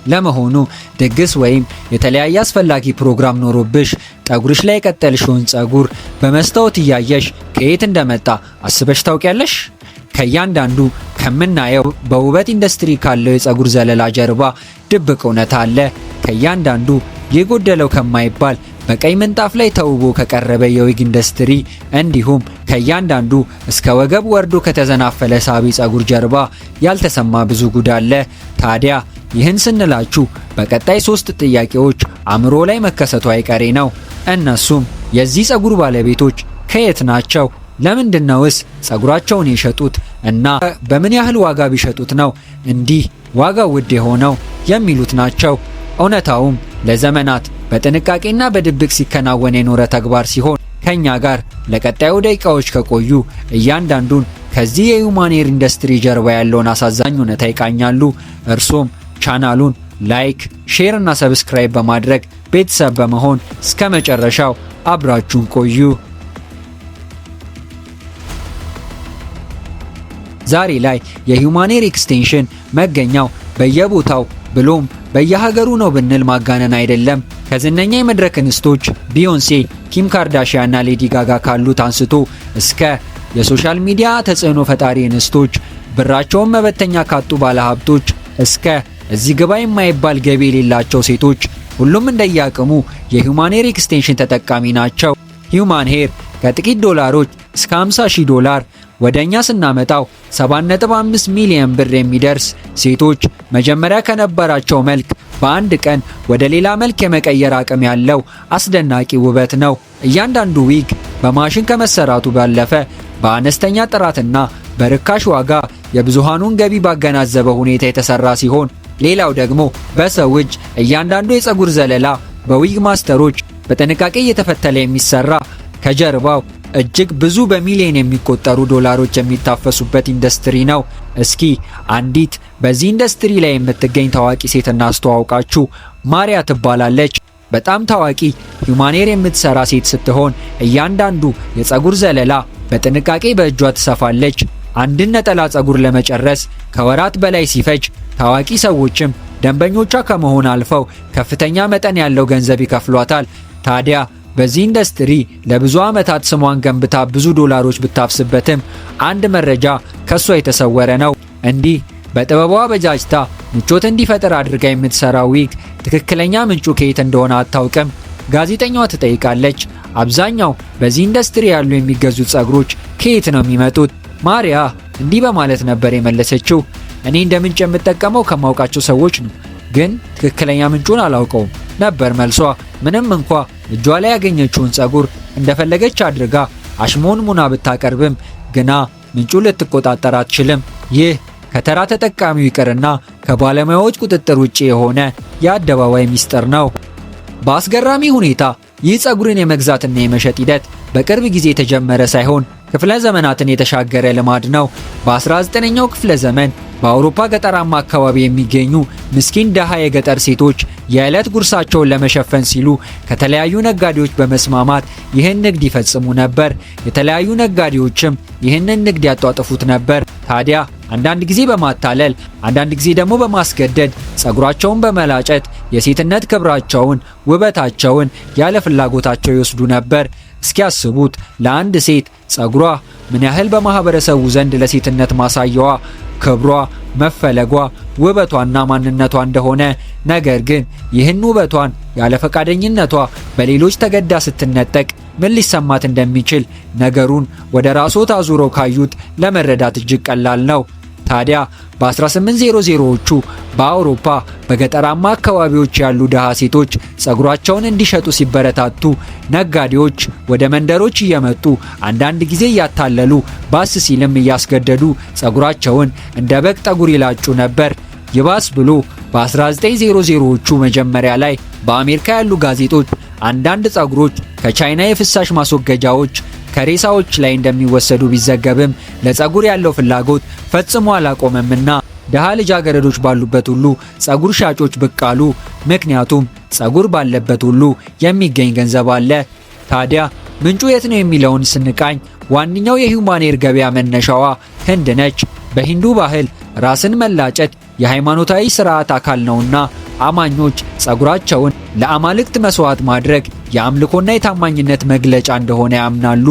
ለመሆኑ ድግስ ወይም የተለያየ አስፈላጊ ፕሮግራም ኖሮብሽ ጠጉርሽ ላይ የቀጠልሽውን ጸጉር በመስታወት እያየሽ ከየት እንደመጣ አስበሽ ታውቂያለሽ? ከእያንዳንዱ ከምናየው በውበት ኢንዱስትሪ ካለው የጸጉር ዘለላ ጀርባ ድብቅ እውነት አለ። ከእያንዳንዱ የጎደለው ከማይባል በቀይ ምንጣፍ ላይ ተውቦ ከቀረበ የዊግ ኢንዱስትሪ እንዲሁም ከእያንዳንዱ እስከ ወገብ ወርዶ ከተዘናፈለ ሳቢ ጸጉር ጀርባ ያልተሰማ ብዙ ጉድ አለ። ታዲያ ይህን ስንላችሁ በቀጣይ ሶስት ጥያቄዎች አእምሮ ላይ መከሰቱ አይቀሬ ነው። እነሱም የዚህ ጸጉር ባለቤቶች ከየት ናቸው? ለምንድነውስ ጸጉራቸውን የሸጡት? እና በምን ያህል ዋጋ ቢሸጡት ነው እንዲህ ዋጋው ውድ የሆነው? የሚሉት ናቸው። እውነታውም ለዘመናት በጥንቃቄና በድብቅ ሲከናወን የኖረ ተግባር ሲሆን ከኛ ጋር ለቀጣዩ ደቂቃዎች ከቆዩ እያንዳንዱን ከዚህ የ human hair ኢንዱስትሪ ጀርባ ያለውን አሳዛኝ እውነታ ይቃኛሉ። እርሶም ቻናሉን like፣ share እና subscribe በማድረግ ቤተሰብ በመሆን እስከ መጨረሻው አብራችሁን ቆዩ። ዛሬ ላይ የ human hair extension መገኛው በየቦታው ብሎም በየሀገሩ ነው ብንል ማጋነን አይደለም። ከዝነኛ የመድረክ እንስቶች ቢዮንሴ፣ ኪም ካርዳሺያን እና ሌዲ ጋጋ ካሉት አንስቶ እስከ የ social media ተጽዕኖ ፈጣሪ እንስቶች፣ ብራቸውን መበተኛ ካጡ ባለሀብቶች እስከ እዚህ ግባ የማይባል ገቢ የሌላቸው ሴቶች ሁሉም እንደየአቅሙ የ human hair extension ተጠቃሚ ናቸው። Human hair ከጥቂት ዶላሮች እስከ 50 ሺህ ዶላር ወደ እኛ ስናመጣው 7.5 ሚሊዮን ብር የሚደርስ ሴቶች መጀመሪያ ከነበራቸው መልክ በአንድ ቀን ወደ ሌላ መልክ የመቀየር አቅም ያለው አስደናቂ ውበት ነው። እያንዳንዱ ዊግ በማሽን ከመሰራቱ ባለፈ በአነስተኛ ጥራትና በርካሽ ዋጋ የብዙሃኑን ገቢ ባገናዘበ ሁኔታ የተሰራ ሲሆን፣ ሌላው ደግሞ በሰው እጅ እያንዳንዱ የፀጉር ዘለላ በ wig master ኦች በጥንቃቄ እየተፈተለ የሚሰራ ከጀርባው እጅግ ብዙ በሚሊዮን የሚቆጠሩ ዶላሮች የሚታፈሱበት ኢንዱስትሪ ነው። እስኪ አንዲት በዚህ ኢንዱስትሪ ላይ የምትገኝ ታዋቂ ሴት እናስተዋውቃችሁ። ማሪያ ትባላለች። በጣም ታዋቂ human hair የምትሰራ ሴት ስትሆን እያንዳንዱ የፀጉር ዘለላ በጥንቃቄ በእጇ ትሰፋለች። አንድን ነጠላ ፀጉር ለመጨረስ ከወራት በላይ ሲፈጅ ታዋቂ ሰዎችም ደንበኞቿ ከመሆን አልፈው ከፍተኛ መጠን ያለው ገንዘብ ይከፍሏታል። ታዲያ በዚህ ኢንዱስትሪ ለብዙ ዓመታት ስሟን ገንብታ ብዙ ዶላሮች ብታፍስበትም አንድ መረጃ ከሷ የተሰወረ ነው። እንዲህ በጥበቧ በጃጅታ ምቾት እንዲፈጥር አድርጋ የምትሰራው ዊግ ትክክለኛ ምንጩ ከየት እንደሆነ አታውቅም። ጋዜጠኛዋ ትጠይቃለች። አብዛኛው በዚህ ኢንዱስትሪ ያሉ የሚገዙት ጸጉሮች ከየት ነው የሚመጡት? ማሪያ እንዲህ በማለት ነበር የመለሰችው። እኔ እንደ ምንጭ የምጠቀመው ከማውቃቸው ሰዎች ነው፣ ግን ትክክለኛ ምንጩን አላውቀውም ነበር መልሷ። ምንም እንኳ እጇ ላይ ያገኘችውን ጸጉር እንደፈለገች አድርጋ አሽሞንሙና ብታቀርብም ግና ምንጩን ልትቆጣጠር አትችልም። ይህ ከተራ ተጠቃሚው ይቅርና ከባለሙያዎች ቁጥጥር ውጪ የሆነ የአደባባይ ሚስጥር ነው። በአስገራሚ ሁኔታ ይህ ጸጉርን የመግዛትና የመሸጥ ሂደት በቅርብ ጊዜ የተጀመረ ሳይሆን ክፍለ ዘመናትን የተሻገረ ልማድ ነው። በ19ኛው ክፍለ ዘመን በአውሮፓ ገጠራማ አካባቢ የሚገኙ ምስኪን ደሃ የገጠር ሴቶች የዕለት ጉርሳቸውን ለመሸፈን ሲሉ ከተለያዩ ነጋዴዎች በመስማማት ይህን ንግድ ይፈጽሙ ነበር። የተለያዩ ነጋዴዎችም ይህንን ንግድ ያጧጥፉት ነበር። ታዲያ አንዳንድ ጊዜ በማታለል አንዳንድ ጊዜ ደግሞ በማስገደድ ጸጉራቸውን በመላጨት የሴትነት ክብራቸውን፣ ውበታቸውን ያለ ፍላጎታቸው ይወስዱ ነበር። እስኪያስቡት ለአንድ ሴት ጸጉሯ ምን ያህል በማህበረሰቡ ዘንድ ለሴትነት ማሳያዋ፣ ክብሯ፣ መፈለጓ፣ ውበቷና ማንነቷ እንደሆነ፣ ነገር ግን ይህን ውበቷን ያለ ፈቃደኝነቷ በሌሎች ተገዳ ስትነጠቅ ምን ሊሰማት እንደሚችል ነገሩን ወደ ራስዎ አዙረው ካዩት ለመረዳት እጅግ ቀላል ነው። ታዲያ በ1800ዎቹ በአውሮፓ በገጠራማ አካባቢዎች ያሉ ድሃ ሴቶች ጸጉራቸውን እንዲሸጡ ሲበረታቱ ነጋዴዎች ወደ መንደሮች እየመጡ አንዳንድ ጊዜ እያታለሉ ባስ ሲልም እያስገደዱ ጸጉራቸውን እንደ በግ ጠጉር ይላጩ ነበር። ይባስ ብሎ በ1900ዎቹ መጀመሪያ ላይ በአሜሪካ ያሉ ጋዜጦች አንዳንድ ጸጉሮች ከቻይና የፍሳሽ ማስወገጃዎች ከሬሳዎች ላይ እንደሚወሰዱ ቢዘገብም ለጸጉር ያለው ፍላጎት ፈጽሞ አላቆመምና ደሃ ልጃገረዶች ባሉበት ሁሉ ጸጉር ሻጮች ብቅ አሉ። ምክንያቱም ጸጉር ባለበት ሁሉ የሚገኝ ገንዘብ አለ። ታዲያ ምንጩ የት ነው የሚለውን ስንቃኝ ዋነኛው የ human hair ገበያ መነሻዋ ህንድ ነች። በሂንዱ ባህል ራስን መላጨት የሃይማኖታዊ ስርዓት አካል ነውና አማኞች ጸጉራቸውን ለአማልክት መስዋዕት ማድረግ የአምልኮና የታማኝነት መግለጫ እንደሆነ ያምናሉ።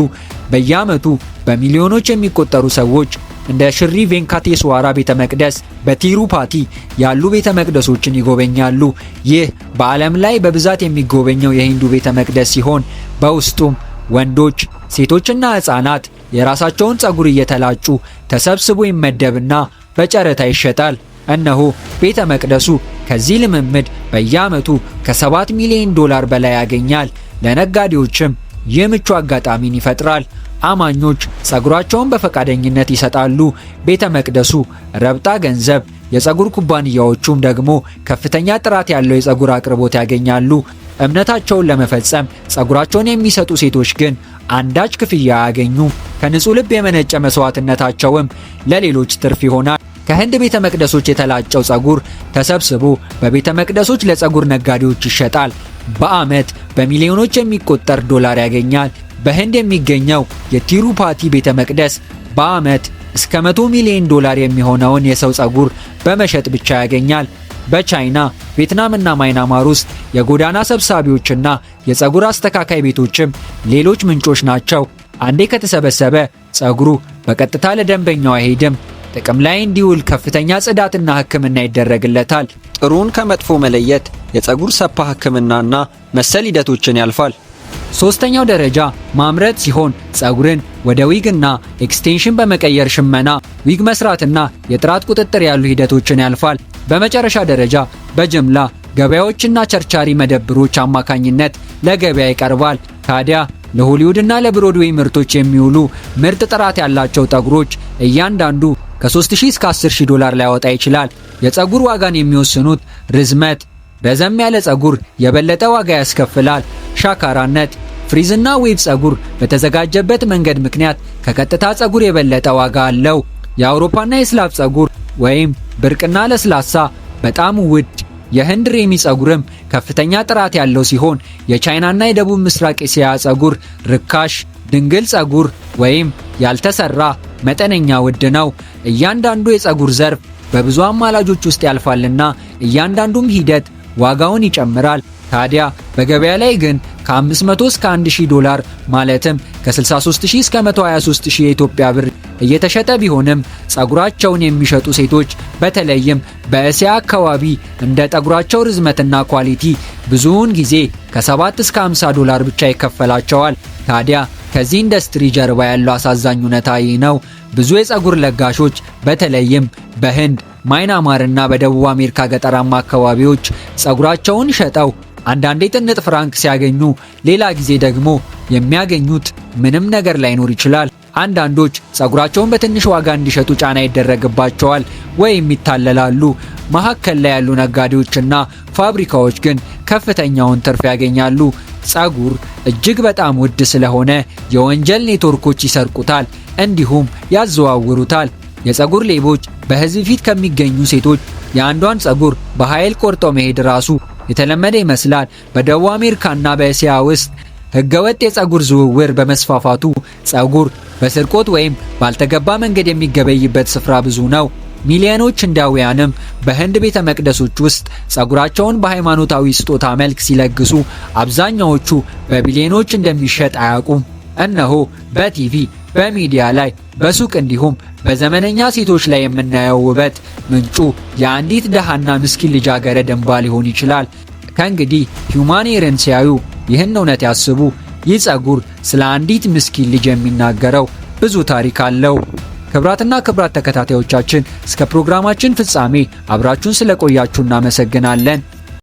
በየዓመቱ በሚሊዮኖች የሚቆጠሩ ሰዎች እንደ ሽሪ ቬንካቴስዋራ ቤተ መቅደስ በቲሩፓቲ ያሉ ቤተ መቅደሶችን ይጎበኛሉ። ይህ በዓለም ላይ በብዛት የሚጎበኘው የሂንዱ ቤተ መቅደስ ሲሆን በውስጡም ወንዶች፣ ሴቶችና ሕፃናት የራሳቸውን ጸጉር እየተላጩ ተሰብስቦ ይመደብና በጨረታ ይሸጣል። እነሆ ቤተ መቅደሱ ከዚህ ልምምድ በየዓመቱ ከ7 ሚሊዮን ዶላር በላይ ያገኛል። ለነጋዴዎችም ይህ ምቹ አጋጣሚን ይፈጥራል። አማኞች ጸጉራቸውን በፈቃደኝነት ይሰጣሉ። ቤተ መቅደሱ ረብጣ ገንዘብ፣ የጸጉር ኩባንያዎቹም ደግሞ ከፍተኛ ጥራት ያለው የጸጉር አቅርቦት ያገኛሉ። እምነታቸውን ለመፈጸም ጸጉራቸውን የሚሰጡ ሴቶች ግን አንዳች ክፍያ አያገኙም። ከንጹህ ልብ የመነጨ መስዋዕትነታቸውም ለሌሎች ትርፍ ይሆናል። ከህንድ ቤተ መቅደሶች የተላጨው ጸጉር ተሰብስቦ በቤተ መቅደሶች ለጸጉር ነጋዴዎች ይሸጣል። በዓመት በሚሊዮኖች የሚቆጠር ዶላር ያገኛል። በህንድ የሚገኘው የቲሩፓቲ ቤተ መቅደስ በዓመት እስከ 100 ሚሊዮን ዶላር የሚሆነውን የሰው ጸጉር በመሸጥ ብቻ ያገኛል። በቻይና፣ ቪየትናምና ማይናማር ውስጥ የጎዳና ሰብሳቢዎችና የጸጉር አስተካካይ ቤቶችም ሌሎች ምንጮች ናቸው። አንዴ ከተሰበሰበ ጸጉሩ በቀጥታ ለደንበኛው አይሄድም። ጥቅም ላይ እንዲውል ከፍተኛ ጽዳትና ሕክምና ይደረግለታል። ጥሩን ከመጥፎ መለየት፣ የጸጉር spa ሕክምናና መሰል ሂደቶችን ያልፋል። ሶስተኛው ደረጃ ማምረት ሲሆን ጸጉርን ወደ ዊግ እና extension በመቀየር ሽመና፣ ዊግ መስራትና የጥራት ቁጥጥር ያሉ ሂደቶችን ያልፋል። በመጨረሻ ደረጃ በጅምላ ገበያዎችና ቸርቻሪ መደብሮች አማካኝነት ለገበያ ይቀርባል። ታዲያ ለሆሊውድና ለብሮድዌይ ምርቶች የሚውሉ ምርጥ ጥራት ያላቸው ጠጉሮች እያንዳንዱ ከ3000 እስከ 10000 ዶላር ሊያወጣ ይችላል። የፀጉር ዋጋን የሚወስኑት ርዝመት፣ ረዘም ያለ ፀጉር የበለጠ ዋጋ ያስከፍላል። ሻካራነት፣ frizz ና wave ፀጉር በተዘጋጀበት መንገድ ምክንያት ከቀጥታ ፀጉር የበለጠ ዋጋ አለው። የአውሮፓና የስላቭ ፀጉር ወይም ብርቅና ለስላሳ በጣም ውድ። የህንድ ሬሚ ፀጉርም ከፍተኛ ጥራት ያለው ሲሆን የቻይናና የደቡብ ምስራቅ እስያ ፀጉር ርካሽ፣ ድንግል ፀጉር ወይም ያልተሰራ መጠነኛ ውድ ነው። እያንዳንዱ የፀጉር ዘርፍ በብዙ አማላጆች ውስጥ ያልፋልና እያንዳንዱም ሂደት ዋጋውን ይጨምራል። ታዲያ በገበያ ላይ ግን ከ500 እስከ 1000 ዶላር ማለትም ከ63000 እስከ 123000 የኢትዮጵያ ብር እየተሸጠ ቢሆንም ጸጉራቸውን የሚሸጡ ሴቶች በተለይም በእስያ አካባቢ እንደ ጠጉራቸው ርዝመትና quality ብዙውን ጊዜ ከ7 እስከ 50 ዶላር ብቻ ይከፈላቸዋል። ታዲያ ከዚህ ኢንዱስትሪ ጀርባ ያለው አሳዛኝ እውነታ ይህ ነው። ብዙ የጸጉር ለጋሾች በተለይም በህንድ፣ ማይናማርና በደቡብ አሜሪካ ገጠራማ አካባቢዎች ጸጉራቸውን ሸጠው አንዳንዴ ጥንጥ ፍራንክ ሲያገኙ፣ ሌላ ጊዜ ደግሞ የሚያገኙት ምንም ነገር ላይኖር ይችላል። አንዳንዶች ጸጉራቸውን በትንሽ ዋጋ እንዲሸጡ ጫና ይደረግባቸዋል ወይም ይታለላሉ። መካከል ላይ ያሉ ነጋዴዎችና ፋብሪካዎች ግን ከፍተኛውን ትርፍ ያገኛሉ። ጸጉር እጅግ በጣም ውድ ስለሆነ የወንጀል ኔትወርኮች ይሰርቁታል፣ እንዲሁም ያዘዋውሩታል። የጸጉር ሌቦች በህዝብ ፊት ከሚገኙ ሴቶች የአንዷን ጸጉር በኃይል ቆርጦ መሄድ ራሱ የተለመደ ይመስላል። በደቡብ አሜሪካና በእስያ ውስጥ ህገወጥ የጸጉር ዝውውር በመስፋፋቱ ጸጉር በስርቆት ወይም ባልተገባ መንገድ የሚገበይበት ስፍራ ብዙ ነው። ሚሊዮኖች ህንዳውያንም በህንድ ቤተ መቅደሶች ውስጥ ጸጉራቸውን በሃይማኖታዊ ስጦታ መልክ ሲለግሱ አብዛኛዎቹ በቢሊዮኖች እንደሚሸጥ አያውቁም። እነሆ በቲቪ፣ በሚዲያ ላይ፣ በሱቅ እንዲሁም በዘመነኛ ሴቶች ላይ የምናየው ውበት ምንጩ የአንዲት ደሃና ምስኪን ልጃገረድ እንባ ሊሆን ይችላል። ከእንግዲህ human hair ን ሲያዩ ይህን እውነት ያስቡ። ይህ ጸጉር ስለ አንዲት ምስኪን ልጅ የሚናገረው ብዙ ታሪክ አለው። ክብራትና ክብራት ተከታታዮቻችን፣ እስከ ፕሮግራማችን ፍጻሜ አብራችሁን ስለቆያችሁ እናመሰግናለን።